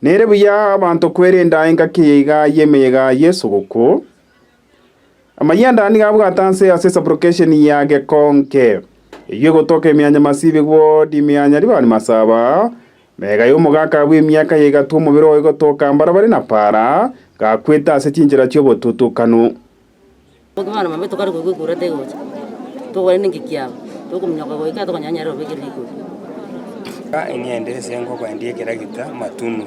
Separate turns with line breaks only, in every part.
Nere buya abanto kwerenda engaki eye iga y'emeyega y'esuguku. Amayianda nigo abwate anse ase esaburokesheni ya Gekonke, eyio egotoka ime ya Nyamasibi ward ime ya Nyaribani Masaba, Mega y'omogaka bw'emiaka ya egatwa omobere oye gotoka mbarabare na para, gakwete ase chinchera chi'obotutukanu.
Bono mambia tokare koigwa ekura tegocha, tokore ninki kiabo, tokominyoka goika tokonyora nyarebe obekire rikori.
Ing'ende ase engoko endi ekeragita matunu,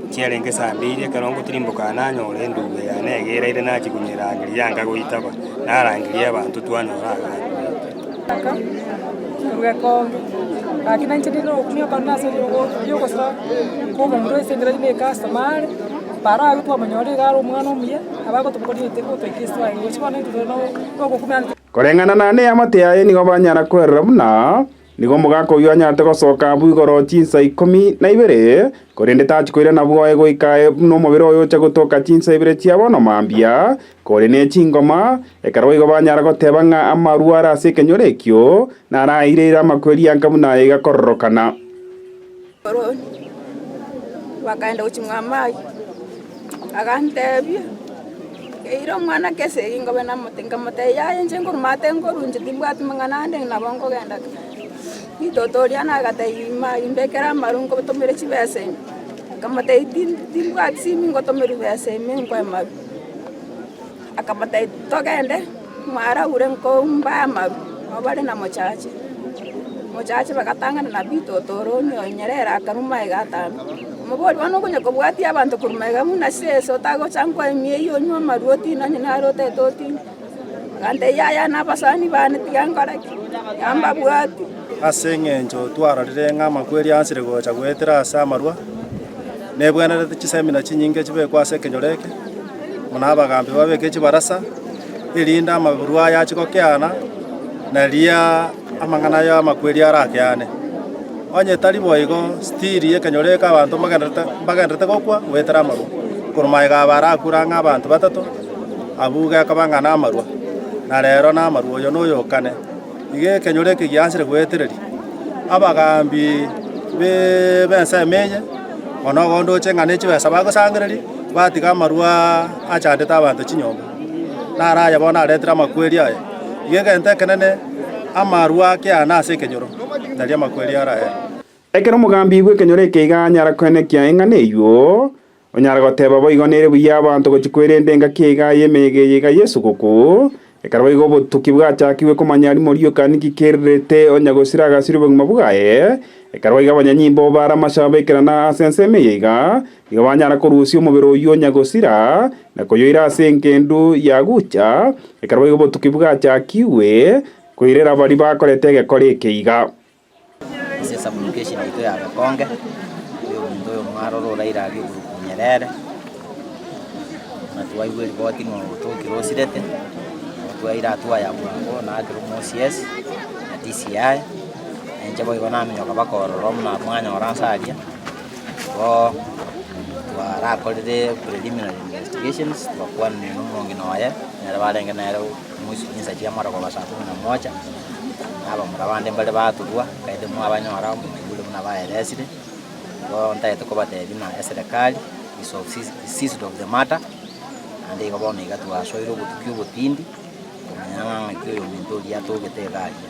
chiarenge saa mbiri ekero ngotirimboka nanyora endugu yane egeraire nachia konyerangeria yanga goitaba, narangeria abanto twanyora iga.
Korwa ekonge, gaki nainche ndire nogokumia okore ase riogosira kwa omonto ase enchera ne ecustomer are, bara twamonyora iga are omwana omuya, nabo agotobokoria oite gotoika ase twaye gochia bono intwe tore nogokumia.
Koreng'ana na neamate yaye nigo banyara kwerora buna nigo omogaka oyio anyarete gosoka abwo igoro chinsa ikomi na ibere, korende tachi koirana bwoye goika buna omobere oye ocha gotoka chinsa ibere chia bono mambia, kore ne chingoma, ekero boigo banyara goteba ng'a amarwa are ase ekenyoro ekio naraaireire amakweri anga buna aya iga kororokana.
Aroni, bakaenda gochia mwa Mayi, agantebia, Eira omwana kesegi nkobe namote, nkamotebia, Yaya inche nkorwa maate nkorwa inche timbwati mang'ana ande nabo nkogenda ka. Ritoto riane agatebia Mayi, mbekere amaru nkotomere chibesa ime, nkamotebia tin timbwati simi ngotomerwa besa ime nkoe amaru. Akamotebia, Togende mwaraure nkombae amaru, nabo bare na mochache. Mochache bagatang'ana na bitoto oroni oyo Nyerere akarwa magega atambe. Omobori bono okonya kobwatia abanto korwa magega buna sese otagocha nkoe emiya eyio onywe amaru otinde onye naro otete otinde. Agantebia yaya na abasani bane tiga nkore ki? Tiga mbabwati.
Ase eng'encho twarorire ng'a amakweri ansire gocha goetera ase amarwa, nebwenerete chisemina chinyinge chibekwe ase ekenyoro eke, buna abagambi babeke chibarasa, erinde amaburwa aya achie gokeana, naria amang'ana aya amakweri arakeane. Onye tari boigo, still ekenyoro eke abanto mbagenderete mbagenderete gokwa goetera amarwa. Korwa magega aba arakure ang'e abanto batato, abwo gekoba ng'a namarwa, na rero namarwa oyo noyo okane. Iga ekenyoro eke giansire goetereria abagambi b'ensemo eye, mono igo ndoche ng'a ne chibesa bagosangereria, batiga amarwa achandete abanto chinyomba. Naro aya bono aretire amakweri aya. Iga egento ekenene, amarwa akeane ase ekenyoro, nario amakweri araere.
Ekero omogambi bw'ekenyoro eke iga anyara koenekia eng'ana eyio, Onyare goteba boigo nere buya abanto gochia kwerenda engaki iga y'emeyega eye iga y'esuguku, ekero boigo obotuki bwachakigwe komanya rimo rioka ninki kererete onya gosira agasiria obogima bwaye, ekero boigo abanyanyimbo bare amasabo baikerana ase ensemo eye iga, nigo banyara korusia omobere oyio onya gosira, na koyoira ase engendu ya gucha, ekero boigo obotuki bwachakigwe koirera baria bakorete egekora eke iga.
Ase esublocation yaito ya Gekonge, oyominto oyo omwaroro oraire aria okorokwa Nyerere, na twaigwa eripoti ng'a otokire osirete, nabo twaira hatua ya bwango naakire omo OCS na DCI, na inche boigo naminyoka mpaka ororo buna mwanyora nse aria, igo twarakorire preliminary investigations, twakwanire na omong'ina oye, nere barenge nere. Chinsa chia morogoro saa kumi na moja, na abamura bande mbare baturwa, kaete mwabanyora mwaigure buna baeresire, igo ntagete kobatebia buna eserekari is of is seized of the matter, naende igo bono iga twasoire obotuki obotindi, komanya ng'a ng'aki oyominto oria atogete iga aria.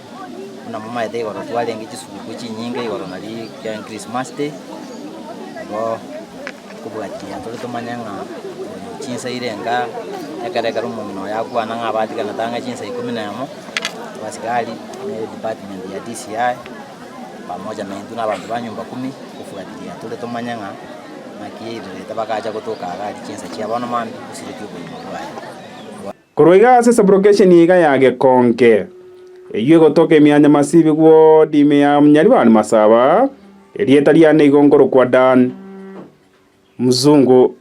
Buna momaete igoro twarenge chisuguku chinyinge igoro nari kia christmas day, igo. Kobwatia tore tomanye ng'a oyo chinsa ire enga, ekero ekero omong'ina oyo akwana ng'a abatiganete ang'e chinsa ikomi na emo, abasigari na edepartment ya DCI, pamoja na intwe na abanto ba nyumba kumi, kofuatilia tore tomanye ng'a naki yairerete bagacha gotoka iga aria chinsa chia bono mambia gosiretie obogima bwaye.
Korwa iga ase sabrokesheni iga ya Gekonke, eyio egotoka ime ya Nyamasibi ward ime ya Nyaribani Masaba, erieta riane igo nkorokwa Dan Mzungu.